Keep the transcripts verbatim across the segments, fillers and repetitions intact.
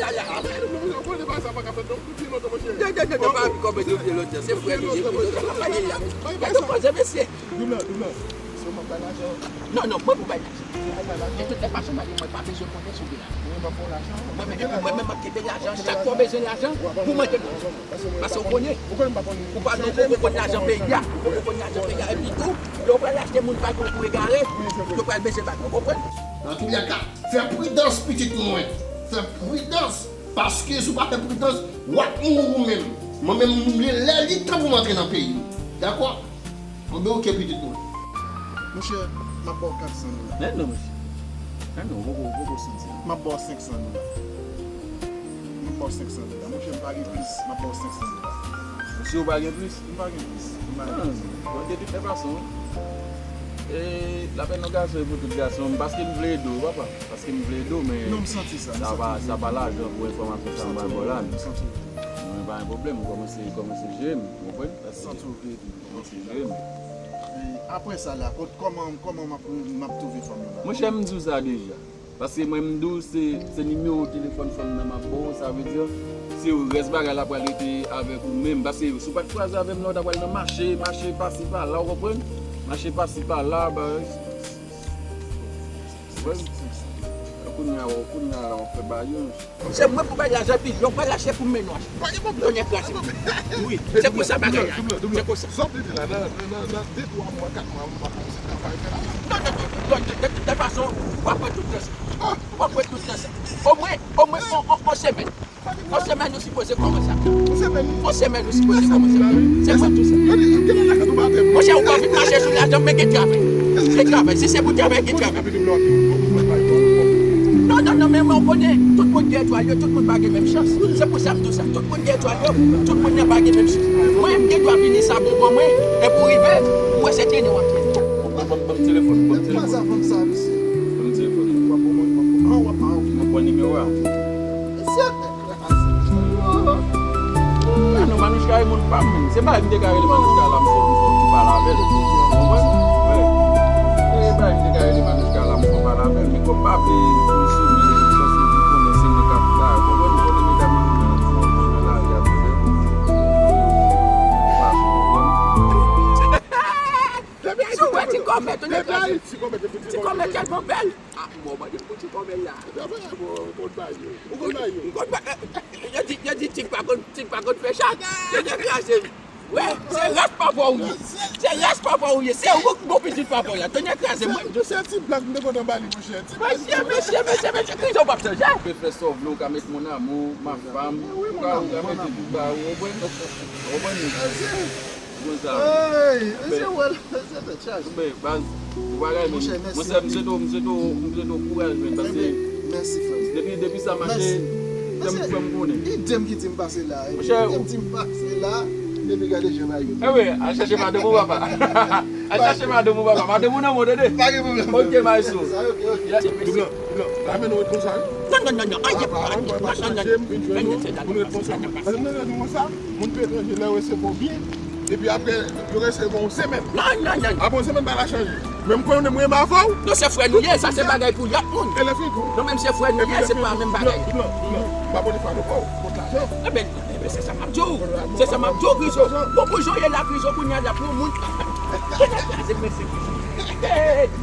la, la. Depi nou konnen pa sa pa ka fèt non, pou pye lontan, monchè. De, de, de, de, pa vin kòmante pye lontan. Se frè nou ye, pye lontan. Pa pale la. Gade koze, mesye. Doublan, doublan. Se ou m ap bay lajan. Non, non, mwen pou bay lajan. De tout lè fason, mwen pa bezwen konnen si w gen lajan. Mwen, mwen, mwen, mwen, mwen kite lajan. Chak fwa w bezwen lajan, pou mwen te lajan. Paske w konnen. Ou pa gen, ou poko konn lajan peyi a. Ou poko konn lajan peyi a. Epi tou, lè w pral achte moun pa gen pou egare, yo pral bezwen bat. Ou konprann? Antoulèka, fè pridans, pitit mwen. Fè pridans. Paske si w pa fè pridans, w ap mouri ou menm. Mwen menm, lè li tan pou m antre nan peyi m. Dakò? Bon, ben, oke, pitit mwen. Monchè, m ap ba w kat san dola. Men non, monchè. Men non, ou poko, ou poko santi. M ap ba w senk san dola. M ap ba w senk san dola. Monchè, m pa gen plis. M ap ba w senk san dola. Monchè, ou pa gen plis? M pa gen plis. M pa gen plis. Bon, de tout lè fason, e, lapèn yon gason e pou tout gason. Paske m vle ede w, papa. Paske m vle ede w, men non, m santi sa, m sa santi pa, m sa pa lajan pou enfòmasyon sa m pral ba w la. M santi w vle ede m. M santi w vle ede m. Non, men pa gen pwoblèm, ou kòmanse, kòmanse jere m, ou konprann? M santi w vle ede m. Kòmanse jere m. E, apre sa la, kot, kòman, kòman m ap, m ap twouve fanm nan la? Monchè, m di w sa deja. Paske mwen, m di w, se, se nimewo telefòn fanm nan m ap ba w, sa vle di, se rès bagay la pral rete avèk ou menm. Paske si w pa t kwaze avè m la, w ta pral nan mache, mache pasi pala, ou konprann? Mache pasi pala, ba, Kounye a, kounye a la, w ap fè bagay yo. Se mwen pou bay lajan, epi lè w pral achte pou m mennen w achte. Tonnè kraze m. Wi, se konsa bagay la. Se konsa. Sa w vle di la, nan, nan, nan, nan de twa mwa, kat mwa, m pa kòmanse travay fè lajan? Non, non, non, non, de, de, de tout fason, w ap pran tout tan sa. W ap pran tout tan sa. Omwen, omwen, on, on, on semèn. On semèn nou sipoze kòmanse ap travay. On semèn? On semèn nou sipoze kòmanse ap travay. Se sa tou sa. Monchè, ou pa vin mache sou lajan, men gen travay. Gen travay. Si se pou travay, gen travay. Non, non, non, men mwen konnen tout moun gen etwal yo, tout moun pa gen menm chans. Se pou sa m di w sa. Tout moun gen etwal yo, tout moun nan pa gen menm chans. Mwen, m gen dwa vini sa bon ban mwen, epi w rive, ou wè se trennen w ap trennen. Ban m, ban m telefòn, ban m telefòn. Ban m telefòn. Mwen pran nimewo a. Mesye. Ah non, Manouchka e moun pa m menm. Se bagay m te ka rele Manouchka la, m fè, m fè ti pale avè l. Ou konprann? Wi. Se bagay m te ka rele Manouchka la, m fè pale avè l. Men kòm m pa vle pou l sou mwen, paske li konnen se mwen k ap la. Ou konprann? Ou konnen medam yo nan, nan, nan lari a, tou lè. Yo, yo, yo, fason, ou konprann? Si w wè ti kòmèt, ou nèk la, ti kòmèt tèlman bèl. Ah, bon, mande pou ti kòmèt la. Ou konn bay yo. Ou konn bay yo. Ou konn bay, eh, eh, yo di, yo di tig pa konn, tig pa konn fè chat. Yo dekraze m. Wè, se ras papa w ye. Se ras papa w ye. Se ou k bon pitit papa w la. Tonnè kraze mwen. Se ti blag m te kontan ba li, monchè. Ti blag. Mesye, mesye, mesye, mesye, krizo p ap chanje. Ou pe fè sa w vle, ou ka met mon amour, ma femme, ou ka, ou ka mete tout ba ou, ou konprann? Ou konprann? Konsa. Hey, mesye, wè, mesye, tèt chaje. Men, baz, ou pa gade, monchè, mèsi anpil. Monchè, m swete w, m swete w, m swete w kouraj, men, paske depi, depi sa mache, fè m, fè m konnen. Idem ki di m pase la, idem di m pase la, depi gade jan bagay yo. Ewe, al chache madanm ou, papa. Al chache madanm ou, papa. Madanm ou nan mond, tande. Pa gen pwoblèm. Ok, maestro. Ok, ok. Doub lan, doub lan, pa mennen w ret konsa, wi. Non, non, non, non. Anyen pa, anyen pa, pa chanje m, vin jwenn nou, pou n ret konsa. Paske m nan ret konsa, moun peyi etranje, lè yo resevwa w byen, epi apre, yo resevwa w yon semèn. Non, non, non. Apre yon semèn, bagay la chanje. Men m konnen m renmen avè w. Non, se frè nou ye, sa se bagay pou lòt moun. E lè fini tou. Non, menm se frè nou ye, se pa menm bagay. Doub lan, doub lan, doub lan. M pa pote fado pa w, kont lajan. Eben, eben, se sa m ap di w. Se sa m ap di w, Krizo. Bon, pou jan w ye la, Krizo, kounye a la, pou moun. Kounye a la, se prensip.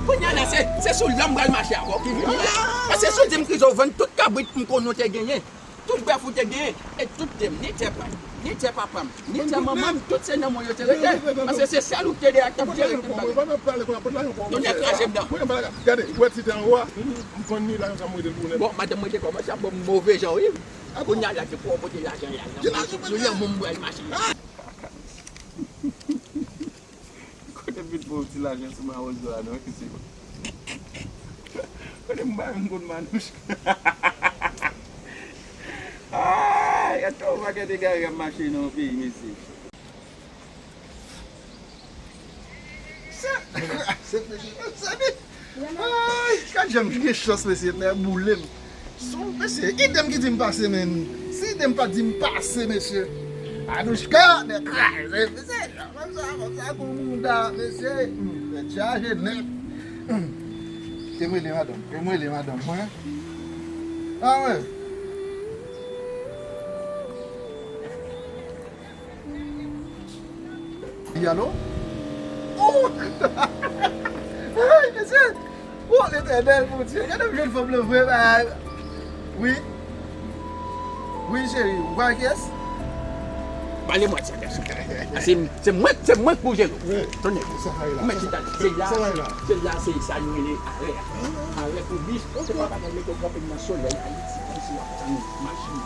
Kounye a la, se, se sou lòm pral mache avè w ki vini la. Paske si w di m, Krizo, vann tout kabrit m konnen w te genyen. Tout bèf ou te genyen, e tout tè m, ni tè pa m, ni tè papa m, ni tè manman m, tout se nan men w yo te rete. Paske se sèl ou ki te de ak t ap jere tout bagay. Tonnè kraze m nan. Gade, ou wè ti tè anwo a, m konn ni lajan sa m rete l pou nèt. Bon, madanm mwen te kòmanse ap ban m move jan, wi. Kounye a la, se pou w pote lajan la. Sou lanmou m pral mache. Kote m vin pran yon ti lajan sou mawozo a non, mesye. Kote m bay yon goud manouch. Ay, gad yon pakèt egare k ap mache nan yon peyi, mesye. Se, se mesye, mezanmi. Ay, gad jan m gen chans, mesye, nèg boule m. Son, mesye, idem ki di m pase, men. Si idem pa di m pase, mesye. Anouchka, nèg kraze, mesye. Fanm sa, fanm sa, gwo mouda, mesye. Hmm, tèt chaje nèt. Hmm. Te m rele madanm, te m rele madanm mwen. Ah, wè. Wi, alo? Oh! Ay, mesye! Oh, Letènèl, Bondye! Gade m jwenn fanm nan vre, bay! Wi? Wi, cheri, ou pa kiyès? Pale mwen sa, gason. Se, se mwen, se mwen k pou jere w. Tonnè. Ou mèt chita la. Se la, se la, se sa yo rele arè a. Arè pou bis. Se pa bagay mete w kanpe nan solèy Ayiti, kòmsi w ap tann machin.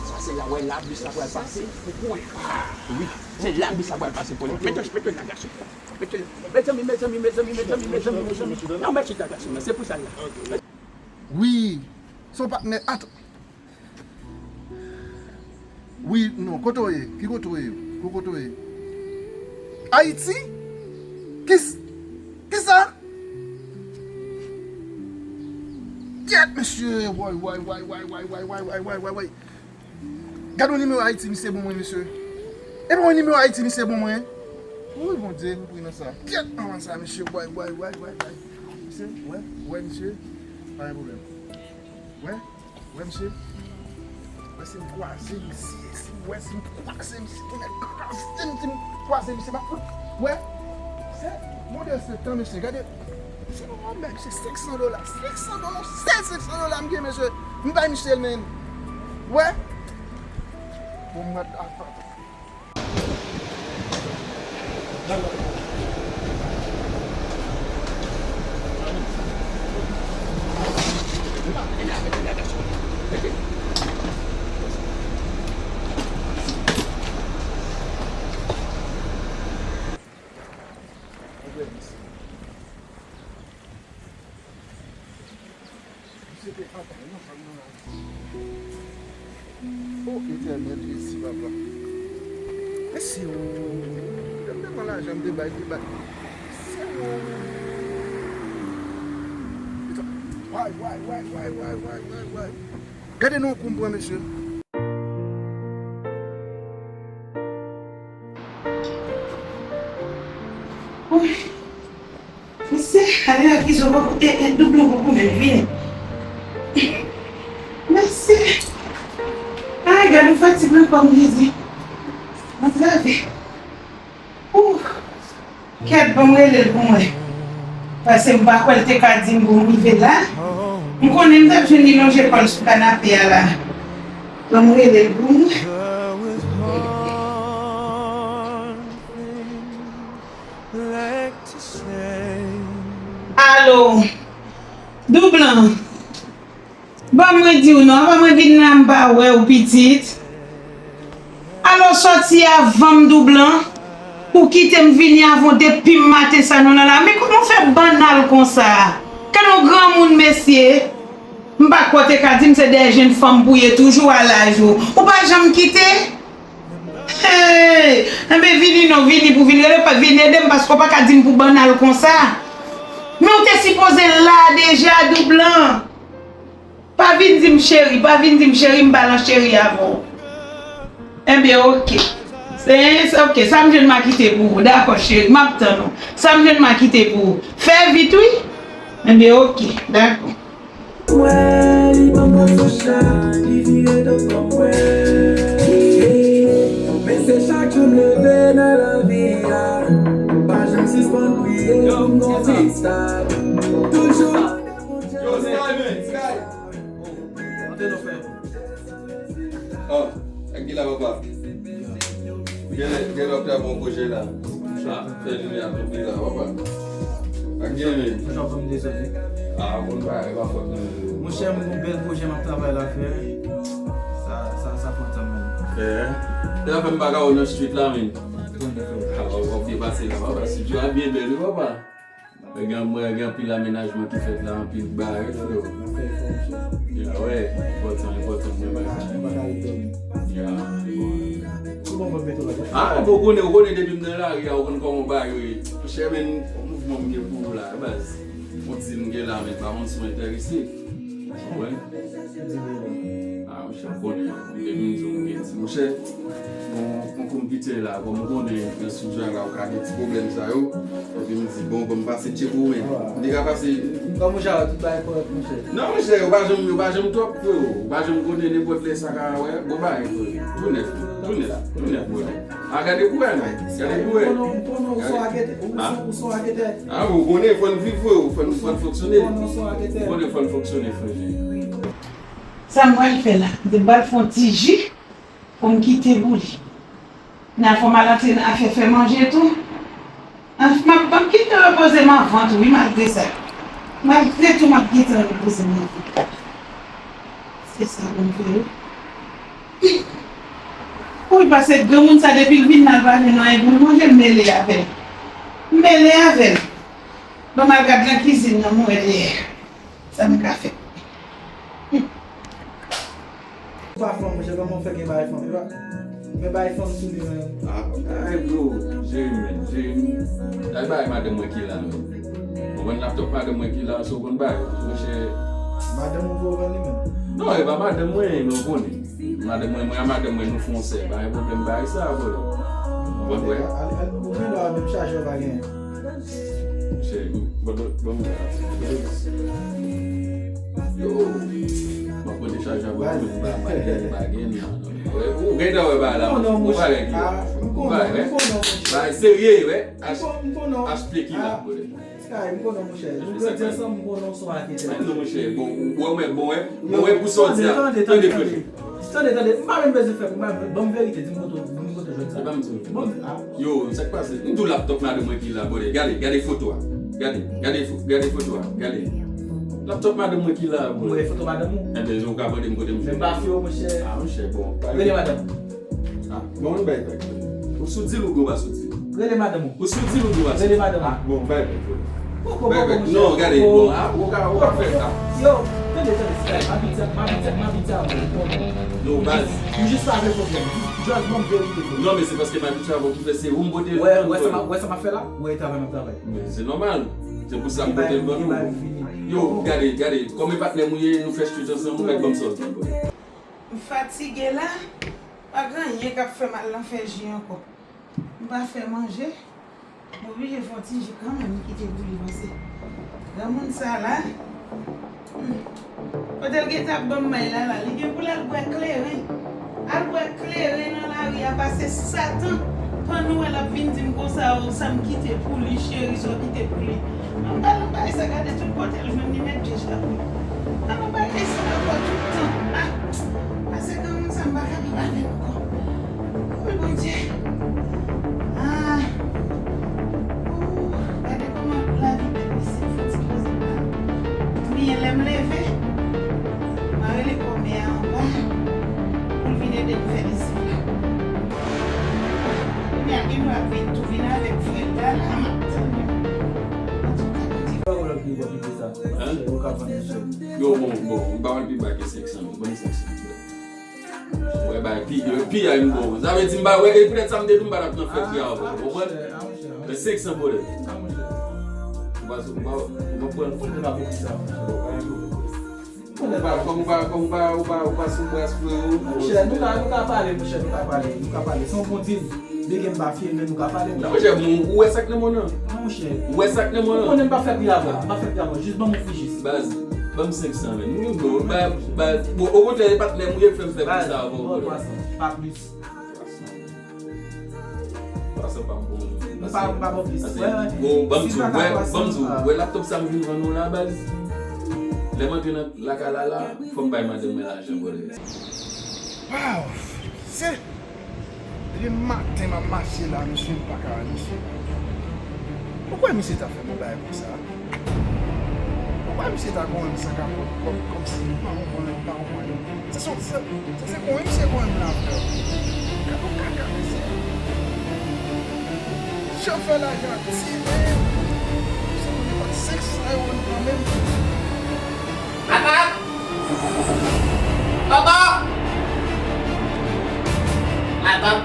Sa se la, wè la, bis la pral pase. Pou kouri. Wi. Se la bis la pral pase pou li. Mete, mete la gason. Mete, mezanmi, mezanmi, mezanmi, mezanmi, mezanmi, mezanmi. Non, mèt chita gason, se pou sa l la. Wi, se yon patnè. Atann. Wi, non, kote w ye? Ki kote w ye? Ki kote w ye? Ayiti? Kis-, kisa? Kyèt, mesye! Way, way, way. Gade yon nimewo Ayiti misye ban mwen, mesye. E pa yon nimewo Ayiti misye ban mwen. Wi, Bondye, m pri nan sa. Kyèt, anvan sa, mesye, way, way. Mesye, wè, wè, mesye. Pa gen pwoblèm. Wè, wè, mesye. Wè, si m kwaze misye, si, wè, si m kwaze misye, tonnè kraze m, si m kwaze misye, m ap fout. Wè, se modèl se tan, mesye, gade. Se yon mèg, se senk san dola. Senk san dola, sèl senk san dola m gen, mesye. M bay misye l, men. Wè. Bon, m ap, ap, ap. Misye te antre nan zòn nan la. O Etènèl Jezi, papa. Mèsi, o. Lè m te pran lajan, m te bay, te bay. Mèsi, o. Way, way, way. Gade non kou m pran, mesye. Woy. Mesye, ale ak Izo poko, e, e, Doub lan poko menm vini. Mesye. Ay, gad yon fatig nan kò m, Jezi. Antrave. Ou. Kèt, ban m rele l pou mwen. Paske m pa kwè l te ka di m pou m rive la. M konnen m t ap jwenn li lonje kò l sou kanape a la. Ban m rele l pou mwen. Alo, Doublan. Ban mwen di w non, avan mwen vin la m pa wè w pitit. Alo sòti avan m Doublan. Ou kite m vini avan w depi maten sa nou nan la. Men kòman w fè bannal konsa? Gade yon granmoun mesye. M pa kwè w te ka di m se dèyè jenn fanm pou w ye toujou a laj ou. Ou pa janm kite? Hey! Enben vini non, vini pou vin rele, pa vin ede m paske w pa ka di m pou bannal konsa. Men w te sipoze la deja, Doublan. Pa vin di m cheri, pa vin di m cheri, m pa nan cheri avè w. Enben oke. Se, se oke, sa m jwenn m a kite pou ou. Dakò cheri, m ap tann ou. Sa m jwenn m a kite pou ou. Fè vit wi. Enben oke, dakò. Mwen, li ban mwen sou chay, li vire do ban mwen. Men se chak jou m leve nan lavi a, pa janm sispann priye pou m gon fanm stab. Toujou mande Bondye. Yo, Sky, man, Sky. Antre non, frè. Oh, ak ki la, papa? Gen lè, gen lè w ap travay yon pwojè la. Ah, fè limyè a tonbe la, papa. Ak gen men. Jan pou m dezole. Ah, bon, ba, e pa fòt nou. Monchè, m gon bèl pwojè m ap travay la, frè. Sa, sa, sa pran tan, menm. Eh, lè fè m pa ka wè w nan street la, men. Bon, frè. Ah, w ap byen pase la, papa. Studio a byen bèl, wi, papa. Mwen gen, mwen gen anpil amenajman ki fèt la, anpil bagay, frè. Ya, wè, enpòtan, enpòtan, mwen bagay. Ya, bon. Ah, bon, ou konnen, ou konnen depi m nan lari a, ou konn kòman bagay yo ye. Monchè, men, yon mouvman m gen pou ou la, baz. Yon dil m gen la, men pa konn si w enterese. Ou konprann? Ah, monchè, m konnen, depi m di w m gen ti monchè. Bon, m konn kite la, kòm m konnen nan studio a la, ou ka gen ti pwoblèm sa yo. Epi m di, bon, bon, m pase tcheke w, men. M te ka pase. Kòm ou ja wè, tout bagay kòrèk, monchè. Non, monchè, yo pa janm, yo pa janm twòp, frè. Ou pa janm konnen nenpòt lè sa ka, wè, bon bagay, frè. Tou nèf, tou nèf, tou nèf, brother. Ah, gade pou wè, non. Gade pou wè. Ou konnen, ou konnen, ou son raketè, ou son, ou son raketè. Ah, bon, ou konnen, fò n viv, frè, fò n, fò n fonksyone. Ou konnen, ou son raketè. Ou konnen, fò n fonksyone, frè. Sa m pral fè la, m te pral fè yon ti ji pou m kite pou li. Nan fò m al antre nan afè fè manje tou. An, m ap, m ap kite repoze m anvan tou, wi, malgre sa. Malgre tou, m ap gentan repoze m anvan. Se sa pou m fè, wi. Wi, paske granmoun sa, depi l vin la, l pa jwenn anyen pou l manje, l mele avè l. M mele avè l. Ban m al gad nan kizin nan, m wè lè. Sa m ka fè? Ou pa fanm, monchè, kòman w fè gen bagay fanm? E pa, men bagay fanm sou li, men. Ah, ay, bro, jere m, men, jere m. Ay, bagay madanm mwen ki la, men. Ou konn laptop madanm mwen ki la, se w konn bagay, monchè. Madanm ou pou w vann li, men? Non, e pa madanm mwen, men ou konnen. Madanm mwen, mwen a madanm mwen, nou fè yon sè. Pa gen pwoblèm bagay sa, bro. Ou konprann, frè? Al, al, ou gen dwa menm chaje w pa gen. Cheri, bon, bon, bon, bon. Yo, m ap pote chaje a pou ou, m pa, m pa gen, m pa gen, non. Ou gen dwa wè bagay la, ou pa gen ki. Ou pa gen. Bagay serye, wè. Achte ki la, bro. Sky, m konnen w, monchè. Nou grandi ansanm, m konnen w se yon raketè. Non, monchè, bon, ou wè, bon, wè, bon, wè, pou sòti a. Tande, tande, tande, tande. Tande, tande, m pa menm bezwen fè, m pa, ban m verite, di m kote, di m kote w jwenn sa. Se pa m di w. Bon, ah. Yo, sa k pase? M di w laptop madanm mwen ki la, bro. Gade, gade foto a. Gade, gade fo-, gade foto a. Gade. Laptop madanm mwen ki la, bro. Mwen, foto madanm ou? Enben, ou ka mande m kote m jwenn. Men pa fè w, monchè. Ah, monchè, bon. Rele madanm. Ah, bon, m bay bèk. Ou sou dil ou byen ou pa sou dil? Rele madanm ou. Ou sou dil ou byen ou pa sou dil? Rele madanm ou. Ah, bon, m bay bèk, frè. Poko, poko, monchè. Non, gade, bon, ah, ou ka, ou ka fè sa. Yo, tande, tande, Sky, m abitye, m abitye, m abitye avè w, bon, bon. Non, baz. M jis pa vle pwoblèm. Jis, just ban m verite, frè. Non, men se paske m abitye avè w ki fè se ou m pote l vann. Wè, wè sa m ap, wè sa m ap fè la? Wè, travay m ap travay. Men se nòmal. Se pou sa m pote l vann ou. Yo, gade, gade, kòm e patnè m ou ye, nou fè street ansanm, ou mèt ban m sa w di, bro. M fatige la. Pa gen anyen k ap fè m al nan fè ji ankò. M pa fè manje. M oblije fè yon ti ji kanmenm, m kite pou li panse. Granmoun sa la, hmm, kote l gentan ap ban m may la, la, li gen pou l al bwè kleren. Al bwè kleren nan lari a, pase satan. Pandan w wè l ap vin di m konsa, o, sa m kite pou li, cheri, sa w kite pou li. An, m pa nan bagay sa, gade tout kote l jwenn li, met pye chapo. An, bagay sa ankò tout tan. Ah, pase granmoun sa, m pa kapab avè l ankò. Wi, Bondye. Ah. Ooh, gade kòman lavi bèl isit, fò ti poze. Byen, lè m leve, m a rele kòmè a anba pou l vin ede m fè lesiv la. Kounye a, gen dwa ap vin tou vin avèk frè l la, la, m ap tann yo. Antouka, Bondye. Pa wè lòt ki bò ki fè sa. Hein? Yo ka vann yon sèl. Yo, bon, bon, m pa wè l pi ba ke senk san mil. Ban m senk san. Wè, bay, pi, yo, pi a yon bon. Sa vle di m pa wè, e poutèt sa m te di m pa t ap nan fèt li avè w, ou konprann? Men senk san goud. Ou pa, ou pa, ou pa pran. Ou pa fè sa. Ou pa, ou pa, ou pa, ou pa, ou pa sou bras, frero. Monchè, nou ka, nou ka pale, monchè, nou ka pale, nou ka pale. Se yon bon dil. Byen ke m pa fye l, men nou ka pale. Non, monchè, bon, ou wè sa k nan men w nan? Non, monchè. Ou wè sa k nan men w nan? Ou konnen m pa fè pri avè w, m pa fè pri avè w. Jis ban m yon pri jis. Baz, ban m senk san, men. Nou menm, bon, ba, ba, bon, okontrè, e patnè m ou ye k fè m fè pri sa avè w, brother. Twa san, pa plis. Twa san. Twa san pa bon. M pa, m pa bon plis. Paske, wè, wè. Bon, ban m di w, wè, ban m di w, wè laptop sa m vin vann ou la, baz. Lè m antre nan lakay la, la, fò m bay madanm mwen lajan, brother. Waw! Se Depi maten m ap mache la, mesye, m pa ka wè misye. Ou kwè misye ta fè m yon bagay konsa? Ou kwè misye ta konn sa ka pran kòb kòmsi m pa konprann, m pa konprann? Se, se, se, se, se konyen misye konyen m la, frè. Gad yon kaka, mesye. Jan fè lajan ap tire. Misye konn pa senk san ewo nan men m. Papa! Papa! Matant!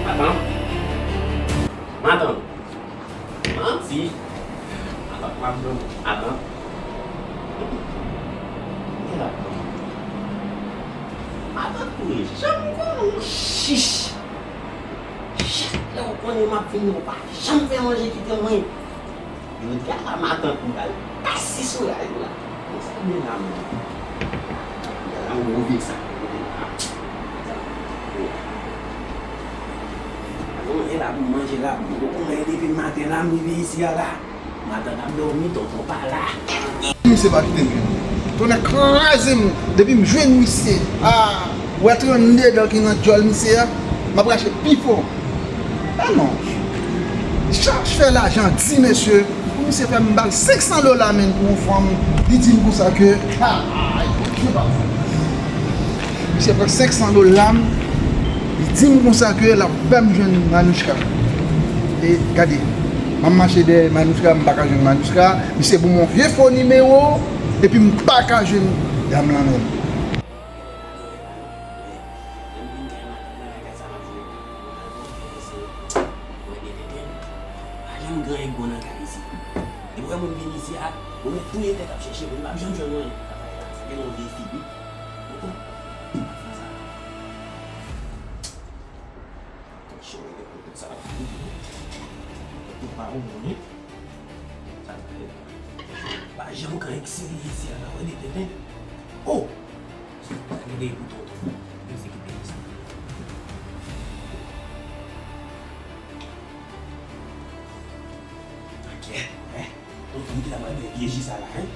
Matant! Matant! Manti! Matant, matant, matant! Matant, matant, wi, janm konnen, chich! Chak lè w konnen m ap vini, ou pa janm fè manje kite mwen. Jodi a la, matant m pral pase sou raj ou la. Sa gen la menm? Matant m pral anwove sa. Manje la pou manje la, pou manje depi maten la, m rive isi a la. Matant ap dòmi, tonton pa la. Misye pa kite m jwenn. Tonnè kraze m. Depi m jwenn misye. Ah, ou wè trannde dan ki nan djòl misye a? M ap rache pi fò. Ah non. Chach fè lajan di, mesye. Pou misye fè m ba l senk san dola, menn, pou yon fanm. Li di m konsa ke, ah, ah, misye pran senk san dola m. Li di m konsa ke l ap fè m jwenn Manouchka. E gade, m ap mache dèyè Manouchka, m pa ka jwenn Manouchka. Misye ban m yon vye fo nimewo, epi m pa ka jwenn dam lan menm. Lè m vin kay matant nan lakay sa m ap jwe. Mwen gen tenten. Pa janm gen ego nan kay isi. Depi w wè moun vin isi a, ou mèt touye tèt ap chèche moun, l p ap janm jwenn anyen. Sa pa gen yon vye figi. Sa pa bon, non. Sa pa janm gen ego nan kay isi a, la wè de tenten. Oh! Sa gen de bouton tou. Mwen se ki peyi sa. Ok, eh. Tonton ki ta pral bwè vye ji sa la, en?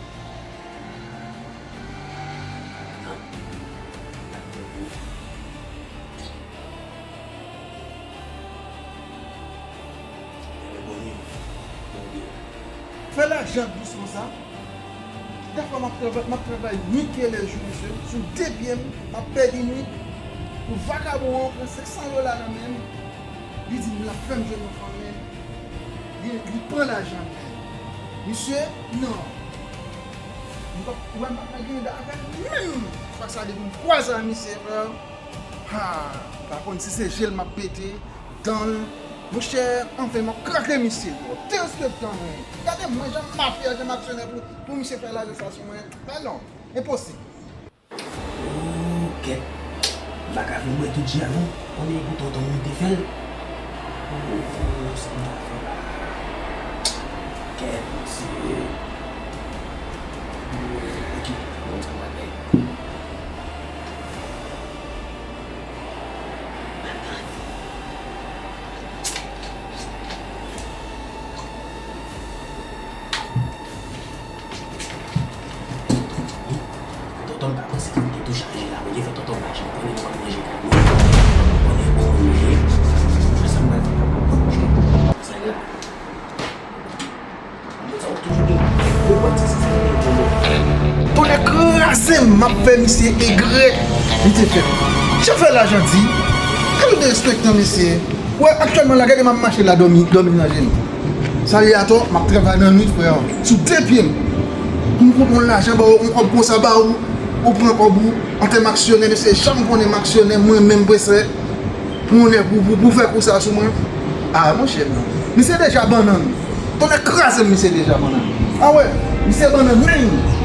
Fè lajan dous konsa. Dèfwa m ap travay, m ap travay nuit e lè jou, mesye, sou de pye m, m ap pèdi nuit. Pou vakabon an pran senk san dola nan men m, li di m l ap fè m jwenn yon fanm, men li, li pran lajan m, men. Misye, non. M p ap, ou wè m p ap nan griyen avè l menm. Fwa sa depi m kwaze ak misye, frè. Ha, m pa konn si se je l m ap pete, dan l. Monchè, anfen, m ap krake misye, bro. Derespektan mwen. Gade mwen, jan m mafya, jan m aksyonè pou, pou misye fè lajan sa sou mwen. Men non, enposib. Oh, kèt. M pa ka fin bwè tout ji a, non. Konbyen pou tonton m te fè l? Oh, sa m ta fè la? Kèt, mesye. Ok, bon, sa va fè. Tonton pa panse ke m te tou chaje la, Bondye fè tonton pa janm konnen m konn manje kay mwen. Konnen bon manje. Sa m pral fè la pou mwen manje. Sa la. Tonnè kraze m, m ap fè misye egrèt. Li te fè m. Jan fè lajan di. Kè nou te respektan mesye. Wè, aktyèlman la, gade m ap mache la, dòmi, dòmi nan jenou. Sa li atò, m ap travay nan nwit, frè. Sou de pye m. Pou m pran yon lajan, ba ou yon kòb konsa, ba ou, ou pran kòb ou, an tèm aksyonè, mesye, janm konnen m aksyonè, mwen menm presè. Pou yon nèg pou, pou, pou fè kou sa sou mwen. Ah, monchè, non. Misye deja bannann. Tonnè kraze m, misye deja bannann. Ah wè, misye bannann, men.